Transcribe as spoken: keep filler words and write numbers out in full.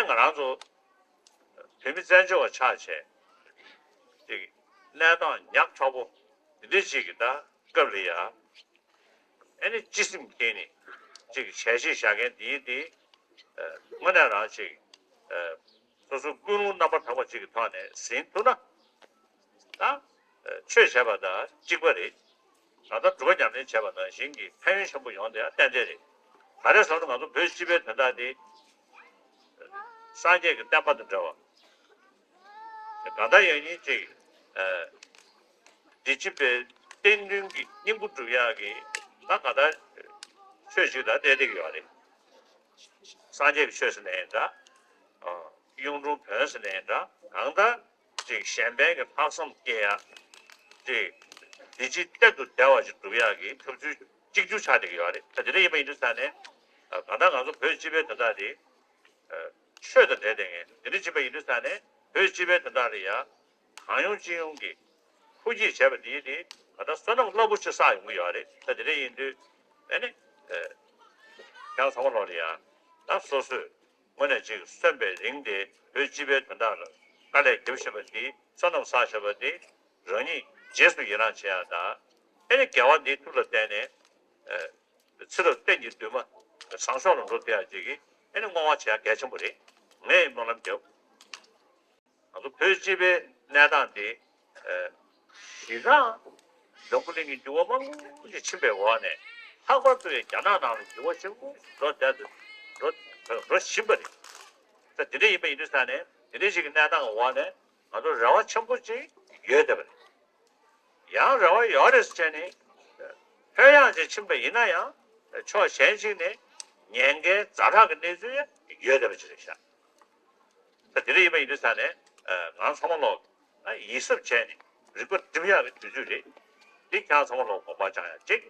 ང་རང་ཚོ་བོད་མི་བཙན་བྱོལ་བ་ཆགས་བྱས་ཅིག་གནས་སྟངས་ཉག་ཕྲ་པོ་འདི་འདྲ་ཅིག་གི་ད་སྐབས་ལ་ཡ། ཨེ་ནི་སྤྱི་སེམས་བསྐྱེད་ནས་ཅིག་བྱས་རྗེས་བཞག་མཁན་འདིའི་འདི་དངོས་གནས་རང་ཅིག་སོ་སོའི་ཀུན་སློང་རྣམ་པར་དག་པ་ཅིག་གི་ཐོག་ནས་ཟིན་ཐུབ་ན། ད་ཆོས་བྱས་པ་དང་གཅིག་པ་རེད། ད་ལྟ་སྒྲུབ་པ་ཉམས་ལེན་བྱས་པ་ནང་བཞིན་གྱི་ཕན་ཡོན་ཆེན་པོ་ཡོང་དེ་ཡང་ཏན་ཏན་རེད། ག་རེ་ཟེར་ན་ང་ཚོ་བོད་སྤྱི་པའི་དོན་དག་འདི་སངས་རྒྱས་ཀྱི་བསྟན་པ་དང་འབྲེལ་བ། གང་ལྟར་ཡང་སྙིང་གཅིག་འདི་སྤྱི་པའི་བསྟན་དོན་གྱི་སྙིང་པོ་སྒྲུབ་ཡག་གི་ད་གང་ལྟར་ཆོས་ཅིག་ད་གནས་བསྡད་ཀྱི་ཡོད་རེད། སངས་རྒྱས་ཀྱི་ཆོས་ཟེར་ནའི་འདྲ། གཡུང་དྲུང་བོན་ཟེར་ནའི་འདྲ། གང་ལྟར་ཅིག་གཞན་ཕན་གྱི་ལྷག་བསམ་སྐྱེ་ཡག་ཅིག་འདི་ཕྱི་གཏེར་དུ་བདེ་བ་ཅིག་སྒྲུབ་ཡག་གི་ཐབས་ཚུལ་གཅིག་གྱུར་ཆགས་བསྡད་ཀྱི་ཡོད་རེད། ད་དེ་འདྲ་ཡིན་པ་ཡིན་དུས་ཙང་ནས་གང་ལྟར་ང་ཚོ་བོད་སྤྱི་པའི་དོན་དག་དེ་ཆོས་དང་འབྲེལ་བསྡད་མཁན་དེ་འདྲ་ཅིག་ཡིན་པ་ཡིན་དུས་ཙང་ནས་བོད་སྤྱི་པའི་དོན་དག་ལ་ཡ་གང་ཡོང་ཅི་ཡོང་གི་ཧུར་བསྐྱེད་བྱས་པ་དེ་དེ་ད་ལྟ་བསོད་ནམས་རླབས་པོ་ཆེ་བསགས་ཡོང་གི་ཡོད་རེད། ད་དེ་འདྲ་ཡིན་དུས་ཨེ་ནི་ཁྱེད་ཚང་མ་ལོག་ལ་ཡ་ད་སོ་སོས་དངོས་གནས་ཅིག་གསོན་པའི་རིང་དེ་བོད་སྤྱི་པའི་དོན་དག་ལ་དཀའ་ལས་རྒྱབ་བཞིན་པ་དེ་བསོད་ནམས་བསགས་བཞིན་པ་དེ་རང་ཉིད་རྗེས་སུ་ཡི་རང་བྱེད་ཡག་དང་ཨེ་ནི་དགེ་བ་འདིའི་མཐུ་ལ་བརྟེན་ནས་ཚེ་རབས་གཏན་གྱི་འདུན་མ་བཟང་ཕྱོགས་ལ་འགྲོ་བསྡད་ཡག་ཅིག་གི་ཨེ་ནི་བསྔོ་བ་བྱེད་ཡག་གལ་ཆེན་པོ་རེད། ངས་སྨོན་ལམ་རྒྱབ། ང་ཚོ་བོད་སྤྱི་པའི་གནས་སྟངས་དེ་ཨ་ཞེ་དྲག་འཛམ་བུ་གླིང་གི་འགྱུར་བ་མང་པོ་ཞིག་ཕྱིན་པའི་འོག་ནས་ལྷག་པར་དུ་རྒྱ་ནག་ནང་ལ་འགྱུར་བ་ཆེན་པོ་འགྲོ་བསྡད་འགྲོ་འགྲོ་བཞིན་པ་རེད། ད་དེ་འདྲ་ཡིན་པ་ཡིན་དུས་ཙང་ནས་དེ་འདྲ་ཞིག་གི་གནས་སྟངས་འོག་ནས་ང་ཚོ་རེ་བ་ཆེན་པོ་ཅིག་ཡོད་བསྡད་པ་རེད། ཡང་རེ་བ་ཡོད་རེད་ཟེར་བྱས་ནས་ལྷོད་ཡངས་ཅིག་ཕྱིན་པ་ཡིན་ན་ཡང་ཕྱོགས་གཞན་ཞིག་ནས་ཉེན་ཁའི་ཛ་དྲག་གི་གནས་ཚུལ་ཡང་ཡོད་བསྡད་པ་ཅིག་རེད་ཤག་ད་དེ་འདྲ་ཡིན་པ་ཡིན་དུས་ཙང་ནས་ང་ཚང་མ་ལོག་ཡིད་གཟབ་བྱས་ནས་རིག་པ་སྒྲིམ་ཡག་གི་དུས་ཚོད་རེད། འདི་ཁྱེད་ཚང་མ་ལོག་དགོངས་པ་བཅངས་ཡག་གཅིག